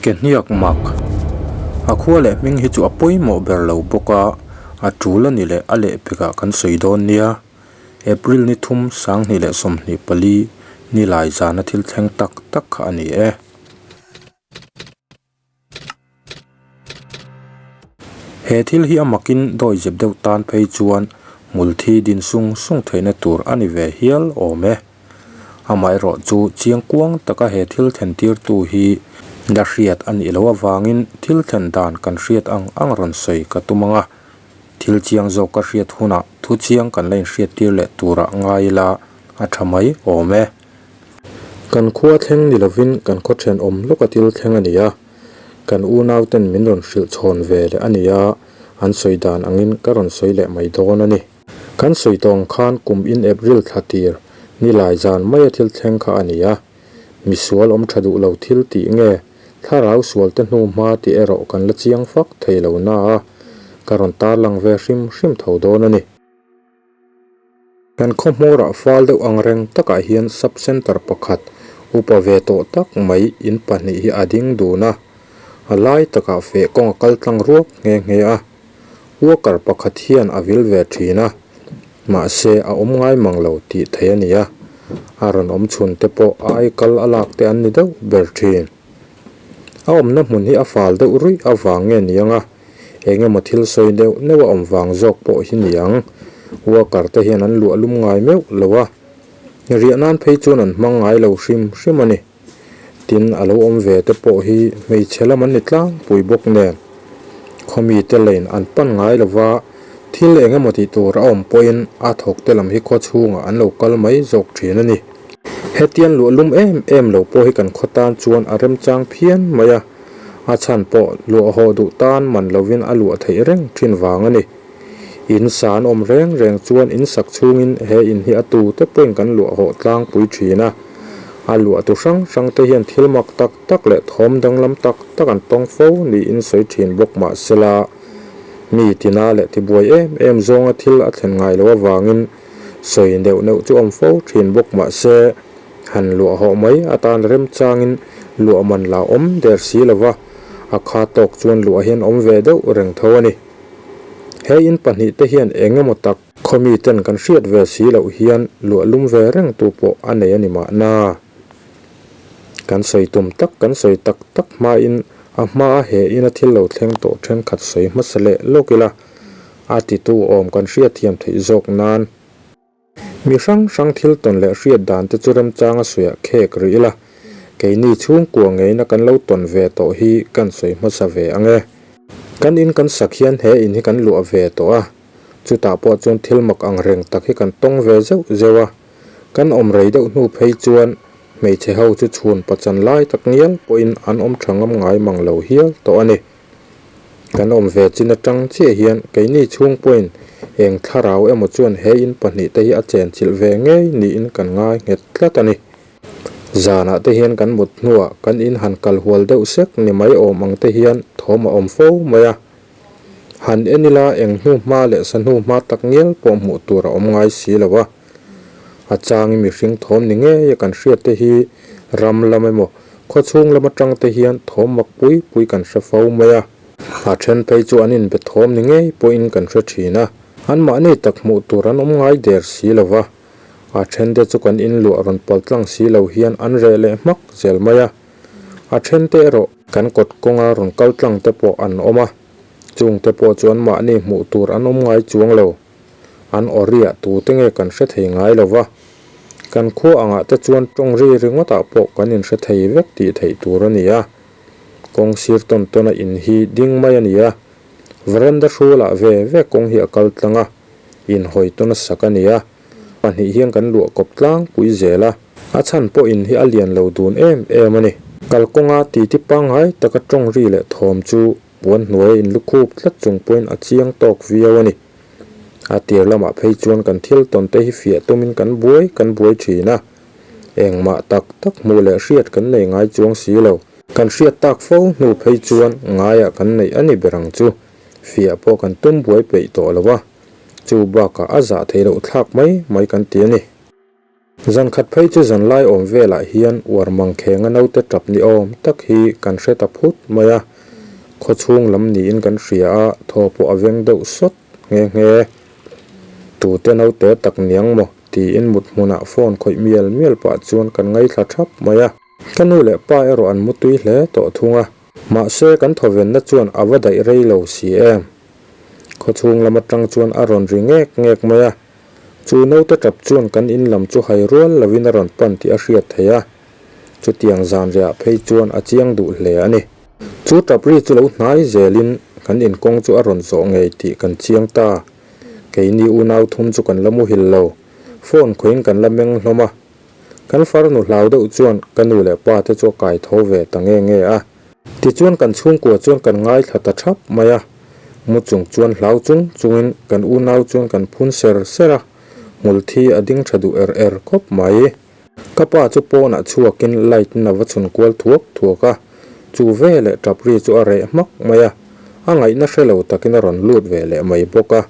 Ke hniak mak. A khua leh hming hi chu a pawimawh ber lo bawk a, a tul a ni leh a lehpekah kan sawi dawn nia. April ni thum 2024 nilai zana thil thleng tak tak kha a ni e. He thil hi a makin dawihzep deuh tan phei chuan hmulthi din sung sung theihna tur a ni ve hial awm e. Amaherawh chu chiang kuang taka he thil thlen tirtu hi la hriat a nih loh avangin thil thlen dan kan hriat ang ang rawn sawi ka tum ang a. Thil chiang zawk ka hriat hunah thu chiang kan la inhriat tir leh turah ngai ila a tha mai awm e. Kan khua thleng ni lovin kan khaw thenawm lawka thil thleng a ni a, kan unauten min rawn hrilh chhawn ve leh a ni a, an sawi dan angin ka rawn sawi leh mai dawn a ni. Kan sawi tawh ang khan kum in April thla tir nilai zan maia thil thleng kha a ni a, misual awm tha duh lo thil tih nge thlarau sual te hnu hma tih erawh kan la chiang fak thei lo na a, ka rawn tarlang ve hrim hrim tho dawn a ni. Kan khaw hmawrah fal deuh ang reng takah hian sub centre pakhat upa ve tawh tak mai in pahnih hi a ding dun a, a lai takah feh kawng a kal tlang ruak nghe nghe a, worker pakhat hian a vil ve thin a, mahse a awm ngai mang lo tih theih a ni a, a rawn awm chhun te pawh a aikal a lak te an ni deuh ber thin. A awmna hmun hi a fal deuh ruih avang nge niang a. Eng emaw thil sawi deuh neuh a awm vang zawk pawh hi ni ang. Worker te hian an luah lum ngai meuh lo a, riah nan phei chuan an hmang ngai lo hrim hrim a ni. Tin, a lo awm ve te pawh hi hmeichhe lam an ni tlangpui bawk nen. Khawmi te lane an pan ngai lo va, thil eng emaw tih tur a awm pawhin a thawk te lam hi khaw chhungah an lo kal mai zawk thin a ni. Hetiang luah lum em em lo pawh hi kan khaw tan chuan a remchang phian mai a. A chhan pawh luah haw duh tan man lovin a luah theih reng thin vang a ni. In sa an awm reng reng chuan in sak chhungin he in hi a tu te pawhin kan luah haw tlangpui thin a. A luah tu hrang hrang te hian thil mak tak tak leh thawm danglam tak tak an tawng fo niin sawi thin bawk mah sela, mi tina leh tibuai em em zawnga thil a thlen ngai loh avangin sawi neuh neuh chu awm fo thin bawk mah se, Han luah hawh mai atan remchangin luah man la awm der si lo va, a kha tawk chuan luah hian awm ve deuh reng tho a ni. He in pahnih te hian eng emaw tak khawmi ten kan hriat ve si loh hian luah lum ve reng tu pawh a nei a ni mahna. Kan sawi tum tak kan sawi tak tak hmain a hmaa he ina thil lo thleng tawh thenkhat sawi hmasa leh lawk ila a titu awm kan hriatthiam theih zawk nan. Mi hrang hrang thil tawn leh hriat dan te chu remchang a sawiah khek rih ila, keini chhungkua ngeina kan lo tawn ve tawh hi kan sawi hmasa ve ang e. Kan in kan sak hian he in hi kan luah ve tawh a, chutah pawh chuan thil mak ang reng tak hi kan tawng ve zeuh zeuh a. Kan awm rei deuh hnu phei chuan hmeichhe ho chu chhun pachan lai tak ngial pawhin an awm tha ngam ngai mang lo hial tawh a ni. Kan awm ve chin atang chiah hian keini chhung pawhin eng thlarau emaw chuan he in pahnih te hi a chenchilh ve ngei niin kan ngai nghet tlat a ni. Zanah te hian kan mut hnuah kan in han kal hual deuh sek ni mai awm ang te hian thawm a awm fo mai a. Han en ila eng hnu hma leh sa hnu hma tak ngial pawh hmuh tur a awm ngai si lo a. A changin mihring thawm ni ngei a kan hriat te hi ram lam emaw Khaw chhung lam atang te hian thawm mak pui pui kan hre fo mai a. A then phei chu an inbe thawm ni ngei pawhin kan hre thin a. Anmahni tak hmuh tur an awm ngai der si lo va. A then te chu kan inluah rawn pal tlang si lo hian an reh leh hmak zel mai a. A then te erawh kan kawt kawnga rawn kal tlang te pawh an awm a. Chung te pawh chu anmahni hmuh tur an awm ngai chuang lo. An aw riah tute nge kan hre thei ngai lo va, kan khua angah te chuan tawng ri ringawtah pawh kan inhre thei vek tih theih tur a ni a. Kawng sir tawn tawna in hi ding mai a ni a, veranda hrualah ve ve kawng hi a kal tlang a, inhawi tawn a sak a ni a, pahnih hian kan luah kawp tlangpui zel a, a chhan pawh in hi a lian lo dun em em a ni. Kalkawnga titi pangngai taka tawng ri leh thawm chu Puan hnuaia in lukhup tlat chung pawhin a chiang tawk viau a ni. A tir lamah phei chuan kan thil tawn te hi fiah tumin kan buai kan buai thin a. Engmah tak tak hmuh leh hriat kan nei ngai chuang si lo. Kan hriat tak fo hnu phei chuan ngaiah kan neih a ni ber ang chu. Fiah pawh kan tum buai peih tawh lo a. Chu bakah a zah theih loh thlak mai mai kan ti a ni. Zan khat phei chu zan lai awm velah hian uar mangkhenga naute tap ni awm tak hi kan hre ta phut mai a, khawchhung lam niin kan hria a, thaw pawh a veng deuh sawt nghe nghe. Tute naute tak niang maw? tiin mut hmunah phone khawih mial mial pah chuan kan ngaithla thap mai a. Ka nu leh pa erawh an mutui hle tawh thung a, mahse kan thawvenna chuan a va daih rei lo si em. Khawchhung lam atang chuan a rawn ri ngek ngek mai a, Chu naute tap chuan kan in lam chu hai rual lovin a rawn pan tih a hriat theih a, chutiang zanriah phei chuan a chiang duh hle a ni. Chu tap ri chu lo hnai zelin kan inkawng chu a rawn zawh ngei tih kan chiang ta. Keini unau thum chu kan la muhil lo, phone khawiin kan la meng hlawm a. Kan farnu hlau deuh chuan ka nu leh pa te chu a kai tho ve ta nge nge a. Tichuan kan chhungkua chuan kan ngaithla ta thap mai a, mu chung chuan hlau chung chungin kan unau chuan kan phun ser ser a, hmul thi a ding tha duh er er khawp mai. Ka pa chu pawnah chhuakin light in a va chhun kual thuak thuak a, chu veleh tap ri chu a reh hmak mai a, a ngaihna hre lo takin a rawn lut ve leh mai bawk a.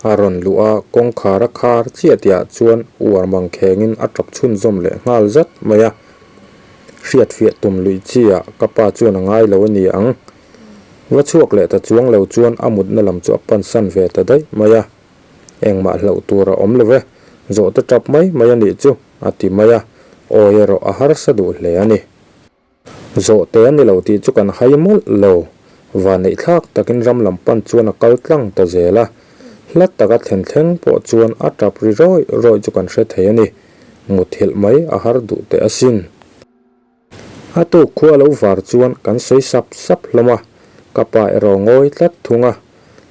A rawn luh a, kawngkhar a khar chiah tihah chuan uar mangkhengin a tap chhunzawm leh nghal zat mai a. Hriatfiah tum luih chi ah ka pa chuan a ngai lo a ni ang. Va chhuak leh ta chuang lo chuan a mutna lam chu a pansan ve ta daih mai a. Engmah hlauh tur a awm lo ve, zawhte tap mai mai a nih chu, a ti mai a, awi erawh a harsa duh hle a ni. Zawhte a ni lo tih chu kan hai mawlh lo. Vanneih thlak takin ram lam pan chuan a kal tlang ta zel a. Hla taka thlen thleng pawh chuan a tap ri rawih rawih chu kan hre thei a ni. Muthilh mai a har duh teh asin. A tuk khua lo var chuan kan sawi sap sap hlawm a, ka pa erawh ngawi tlat thung a,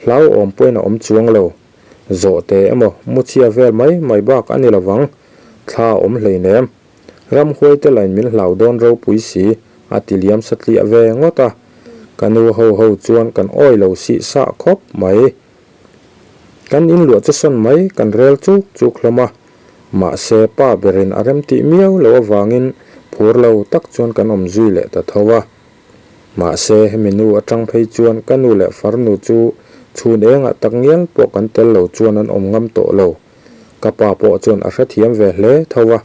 hlauhawm pawhin a awm chuang lo. Zawhte emaw muchhia vel mai mai bak a ni lovang, thla a awm hleinem. Ramhuai te lain min hlau dawn ropui si, a ti liam satliah ve ngawt a. Ka nu ho ho chuan kan awi lo sih sah khawp mai. Kan inluah chu sawn mai kan rel chuk chuk hlawm a. Mahse pa berin a remtih miau lo avangin phur lo tak chuan kan awm zui leh ta tho a. Mahse hemi nu atang phei chuan ka nu leh farnu chu chhun engah tak ngial pawh kan tel lo chuan an awm ngam tawh lo. Ka pa pawh chuan a hrethiam ve hle tho a.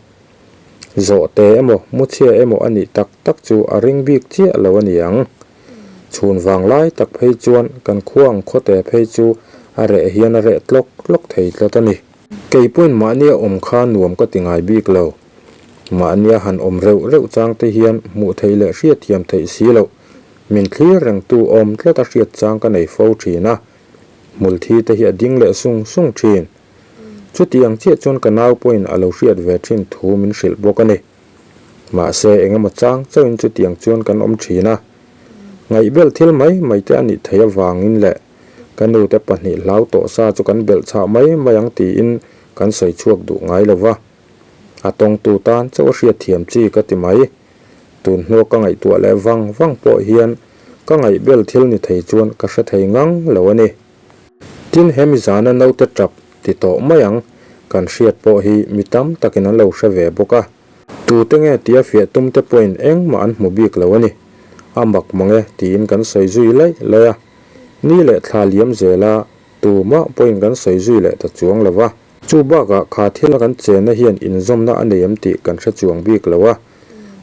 Zawhte emaw, muchhia emaw a nih tak tak chu a ring bik chiah lo a ni ang. Chhun vang lai tak phei chuan kan khua ang khawte phei chu a reh hian a reh tlawk tlawk thei tlat a ni. Kei pawhin mahnia awm kha nuam ka ti ngai bik lo. Mahnia han awm reuh reuh chang te hian hmuh theih leh hriatthiam theih si loh, min thlir rengtu awm tlat a hriat chang ka nei fo thin a. Hmulthi te hi a ding leh sung sung thin. Chutiang chiah chuan ka nau pawhin a lo hriat ve thin thu min hrilh bawk a ni. Mahse, engemaw chang chauhin chutiang chuan kan awm thin a. Ngaihbel thil mai mai te a nih theih avangin leh ka nute pahnih hlau tawh sa chu kan belh chhah mai mai ang tiin kan sawi chhuak duh ngai lo va. A tawngtu tan chauh a hriatthiam chi ka ti mai. Tun hnua ka ngaihtuah leh vang vang pawh hian ka ngaihbel thil ni thei chuan ka hre thei ngang lo a ni. Tin, he mizana naute tap ti tawh mai ang kan hriat pawh hi mi tam takin an lo hre ve bawk a. Tute nge tia fiah tum te pawhin engmah an hmu bik lo a ni. A mak mang e tiin kan sawi zui laih laih a. Ni leh thla liam zela tumah pawhin kan sawi zui leh ta chuang lo va. Chu bakah kha thila kan chenna hian inzawmna a nei em tih kan hre chuang bik lo a.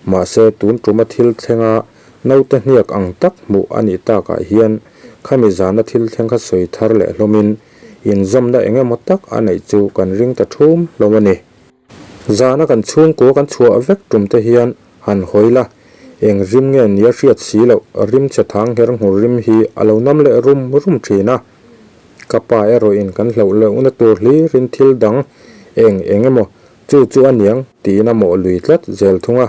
Mahse, tun tuma thil thlenga naute hniak ang tak hmuh a nih takah hian khami zana thil thleng kha sawi thar leh hlawmin inzawmna eng emaw tak a neih chu kan ring ta thum hlawm a ni. Zana kan chhungkua kan chhuah vek tum te hian han hawi la, eng rim nge nia hriat si loh rim che thang ngher nghur rim hi a lo nam leh rum rum thin a. Ka pa erawhin kan hlauh lohna tur hlirin thil dang eng eng emaw chu chu a niang tiin a mawh lui tlat zel thung a.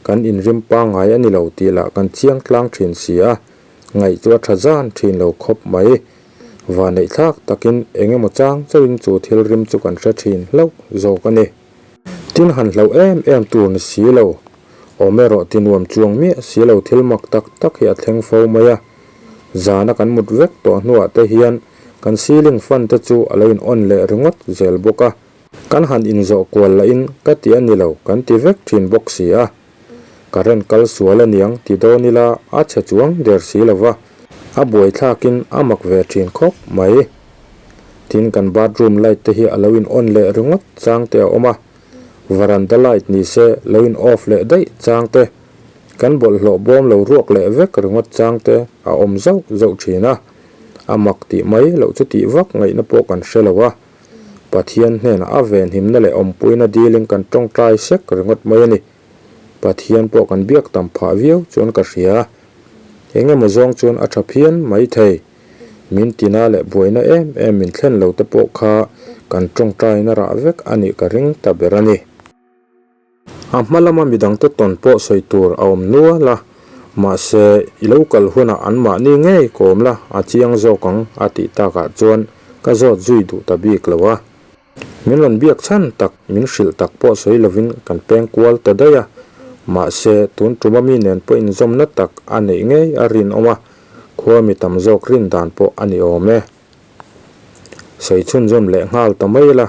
Kan inrim pangngai a ni lo tih lah kan chiang tlang thin si a, ngaih chu a tha zan thin lo khawp mai. Vanneih thlak takin eng emaw chang chauhin chu thil rim chu kan hre thin hlauh zawk a ni. Tin han hlauh em em tur ni si lo, awm erawh ti nuam chuang miah si lo thil mak tak tak hi a thleng fo mai a. Zana kan mut vek tawh hnuah te hian kan ceiling fan te chu a lo in on leh ringawt zel bawk a. Kan han inzawh kual lahin ka ti a ni lo kan ti vek thin bawk si a. Current kal sual a niang ti dawn ila a chhe chuang der si lo va, a buaithlakin a mak ve thin khawp mai. Tin kan bathroom light te hi a lo in on leh ringawt chang te a awm a. Varanda light ni se lo in off leh daih chang te, kan bawlhhlawh bawm lo ruak leh vek ringawt chang te a awm zauh zauh thin a. A mak tih mai loh chu tih vak ngaihna pawh kan hre lo a. Pathian hnenah a venhimna leh awmpuina dilin kan tawngtai sek ringawt mai a ni. Pathian pawh kan biak tam phah viau chuan ka hria. Eng emaw zawng chuan a tha phian mai thei. Min tina leh buaina em em min thlen lo te pawh kha kan tawngtaina rah vek a nih ka ring ta ber a ni. A hma lama midangte tawn pawh sawi tur a awm nual a, mahse i lo kal hunah anmahni ngei kawm la a chiang zawk ang a tih takah chuan ka zawt zui duh ta bik lo a. Min rawn biak chhan tak, min hrilh tak pawh sawi lovin kan peng kual ta daih a. Mahse, tun tuma mi nen pawh inzawmna tak a neih ngei a rinawm a, khua mi tam zawk rin dan pawh a ni awm e. Sawi chhunzawm leh nghal ta mai la,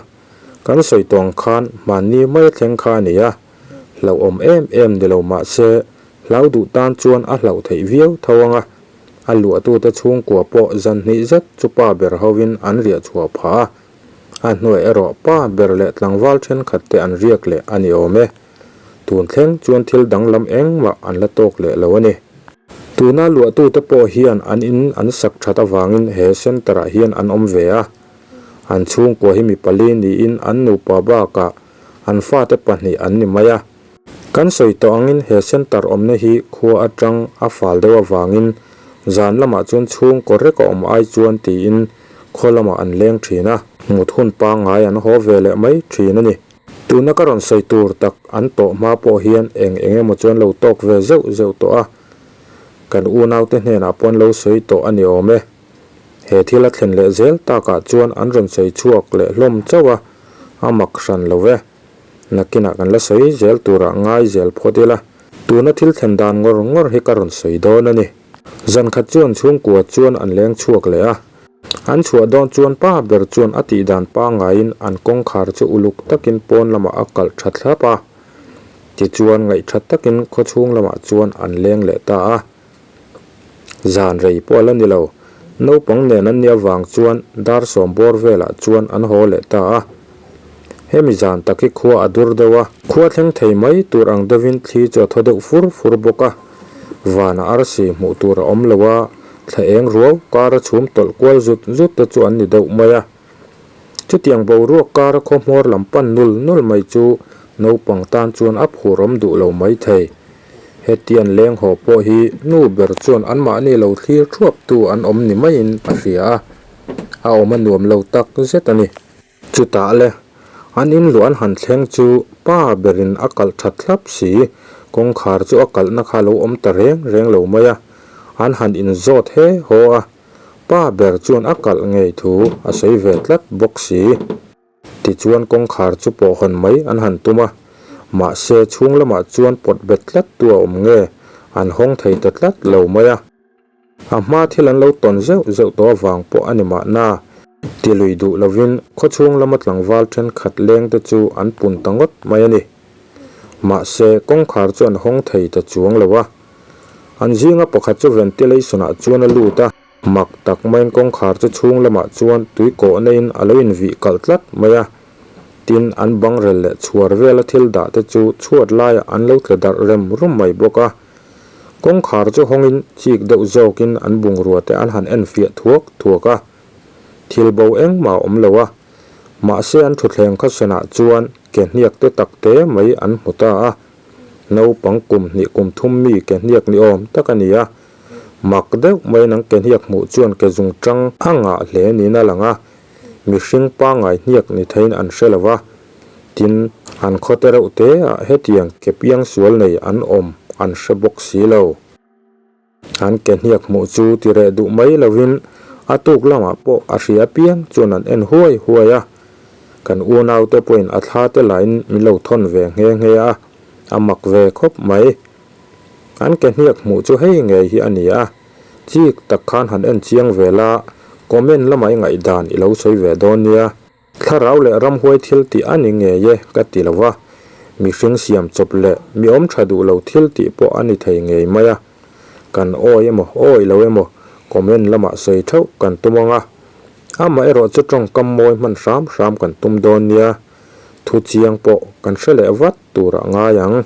kan sawi tawng khan hmanni mai a thleng kha a ni a, hlauhawm em em ni lo mahse, hlau duh tan chuan a hlauh theih viau tho ang a, a luahtute chhungkua pawh zan hnih zet chu pa ber hovin an riah chhuah phah a. A hnuai erawh pa ber leh tlangval thenkhat te an riak leh a ni awm e. Tun thleng chuan thil danglam engmah an la tawk leh lo a ni. Tuna luahtute pawh hian an in an sak that avangin he centre ah hian an awm ve a. An chhungkua hi mi pali niin an nupa bakah an fate pahnih an ni mai a. Kan sawi tawh angin he centre awmna hi khua atang a fal deuh avangin zan lamah chuan chhungkaw rek a awm ai chuan tiin khaw lamah an leng thin a, mut hun pangngai an haw ve leh mai thin a ni. Tuna ka rawn sawi tur tak an tawh hma pawh hian eng eng emaw chuan lo tawk ve zeuh zeuh tawh a, kan unaute hnenah pawh an lo sawi tawh a ni awm e. He thil a thlen leh zel takah chuan an rawn sawi chhuak leh hlawm chauh a, a mak hran lo ve. Nakinah kan la sawi zel turah ngai zel phawt ila, tuna thil thlen dan ngawr ngawr hi ka rawn sawi dawn a ni. Zan khat chuan chhungkua chuan an leng chhuak leh a. An chhuah dawn chuan pa ber chuan a tih dan pangaiin an kawngkhar chu uluk takin pawn lamah a kalh tha thlap a. Tichuan ngaihtha takin khawchhung lamah chuan an leng leh ta a. Zan rei pawh a la ni lo. Naupang nen an nih avang chuan dar sawm bawr velah chuan an haw leh ta a. Hemi zan tak hi khua a dur deuh a. Khua thleng thei mai tur ang deuhin thli chu a thaw deuh fur fur bawk a. Vana arsi hmuh tur a awm lo a, thla eng ruau kar a chhum tawlh kual zut zut te chu an ni deuh mai a. Chutiang boruak kar a khaw hmawr lam pan nul nul mai chu naupang tan chuan a phur awm duh lo mai thei. Hetian leng haw pawh hi nu ber chuan anmahni lo thlir thuap tu an awm ni maiin a hria a, a awm a nuam lo tak zet a ni. Chutah le, an inluah an han thleng chu pa berin a kalh that thlap si, kawngkhar chu a kalhna kha lo awm ta reng reng lo mai a, an han inzawt he haw a, pa ber chuan a kalh ngei thu a sawi ve tlat bawk si. Tichuan kawngkhar chu pawh hawn mai an han tum a, mahse chhung lamah chuan pawt bet tlat tu a awm nge, an hawng thei ta tlat lo mai a. A hma thil an lo tawn zeuh zeuh tawh avang pawh a ni mahna, ti lui duh lovin khawchhung lama tlangval thenkhat leng te chu an pun ta ngawt mai a ni. Mahse kawngkhar chu an hawng thei ta chuang lo a. An zinga pakhat chu ventilation ah chuan a lut a. Mak tak maiin kawngkhar chu chhung lamah chuan tui kawhna in a lo invih kalh tlat mai a, tin an bangrel leh chhuar vela thil dah te chu chhuat laiah an lo tla darh rem rum mai bawk a. Kawngkhar chu hawngin chik deuh zawkin an bungrua te an han enfiah thuak thuak a, thil bo engmah a awm lo a, mahse an thutthleng khasenah chuan ke hniak te tak te mai an hmu ta a, naupang kum hnih kum thum mi ke hniak ni awm tak a ni a. Mak deuh mai nang ke hniak hmuh chuan ke zung tang a ngah hle niin a lang a, mihring pangngai hniak ni theiin an hre lo va, tin, an khaw te reuh te ah hetiang ke piang sual nei an awm an hre bawk si lo. An ke hniak hmuh chu ti reh duh mai lovin a tuk lamah pawh a hria piang chuan an en huai huai a, kan unaute pawhin a thla te lahin min lo thawn ve nghe nghe a, a mak ve khawp mai. An ke hniak hmuh chu hei ngei hi a ni a, chik tak khan han en chiang ve la, comment lamah i ngaihdan i lo sawi ve dawn nia. Thlarau leh ramhuai thil tih a ni ngei e ka ti lo va, mihring siam chawp leh mi awm tha duh lo thil tih pawh a ni thei ngei mai a. Kan awi emaw awi lo emaw comment lamah sawi theuh kan tum ang a, amaherawh chu tawngkam mawi hman hram hram kan tum dawn nia. Thu chiang pawh kan hre leh vat turah ngai ang.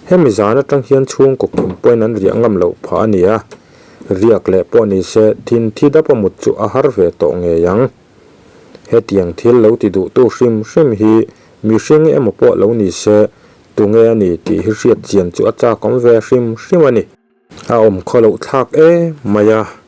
Hemi zan atang hian chhungkaw kim pawhin an riah ngam loh phah a ni a, riak leh pawh ni se thin thi dap a mut chu a har ve tawh ngei ang. Hetiang thil lo ti duhtu hrim hrim hi mihring emaw pawh lo ni se tunge a ni tih hi hriat chian chu a chak awm ve hrim hrim a ni. A awm khaw loh thlak em mai a.